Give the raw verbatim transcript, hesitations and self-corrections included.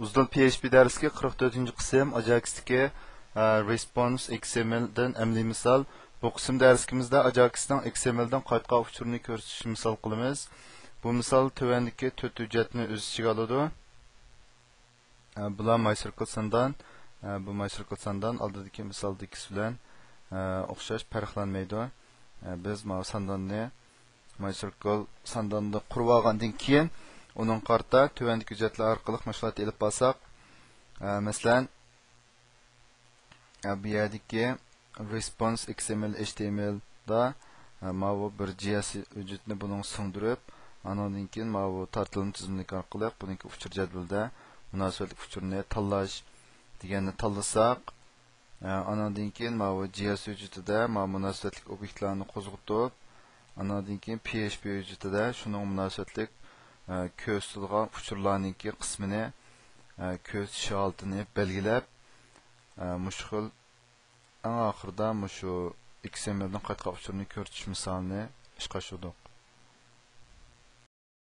ئۇزدىل پي ئېچ پى دەرسلىكى قىرىق تۆتىنچى قىسىم، ئاجاكستىكى، ئە، رېسپونس ئېكس ئېم ئېلدىن ئەمەلىي مىسال. بۇ قىسىم دەرسلىكىمىزدە ئاجاكسنىڭ ئېكس ئېم ئېلدىن قايتقان ئۇچۇرىنى كۆرسىتىشنى مىسال قىلىمىز. بۇ مىسال تۆۋەندىكى تۆت ھۆججەتنى ئۆز ئىچىگە ئالىدۇ. ئە، بۇلار مايسىركل ساندان. ئە، بۇ مايسىركل ساندان ئالدىدىكى مىسالدىكىسى بىلەن، ئە، ئوخشاش، پەرقلەنمەيدۇ. ئە، بىز ماۋۇ سانداننى، مايسىركل سانداننى قۇرۇۋالغاندىن كېيىن، ئۇنىڭغا قارىتا تۆۋەندىكى ھۆججەتلەر ئارقىلىق مەشغۇلات ئېلىپ بارساق، ئە، مەسىلەن، ئە، بۇ يەردىكى رېسپونس ئېكس ئېم ئېل ئېچ تى ئېم ئېلدا، ئە، ماۋۇ بىر جي ئېس ۋى ھۆججىتىنى بۇنىڭغا سىڭدۈرۈپ، ئانىڭدىن كېيىن ماۋۇ تارتىلما تىزىملىك ئارقىلىق بۇنىڭكى ئۇچۇر جەدۋىلىدە مۇناسىۋەتلىك ئۇچۇرنى تاللاش دېگەننى تاللىساق، ئە، ئانىڭدىن كېيىن ماۋۇ جي ئېس ۋى ھۆججىتىدە ماۋۇ مۇناسىۋەتلىك ئوبيېكتلارنى قوزغىتىپ، ئانىڭدىن كېيىن پي ئېچ پى ھۆججىتىدە شۇنىڭغا مۇناسىۋەتلىك، ئە، كۆرسىتىدىغان ئۇچۇرلارنىڭكى قىسمىنى، ئە، كۆرسىتىش ھالىتىنى بەلگىلەپ، ئە، مۇشۇ خىل ئەڭ ئاخىرىدا مۇشۇ ئېكس ئېم ئېلدىن قايتقان ئۇچۇرنى كۆرسىتىش مىسالىنى ئىشقا ئاشۇردۇق.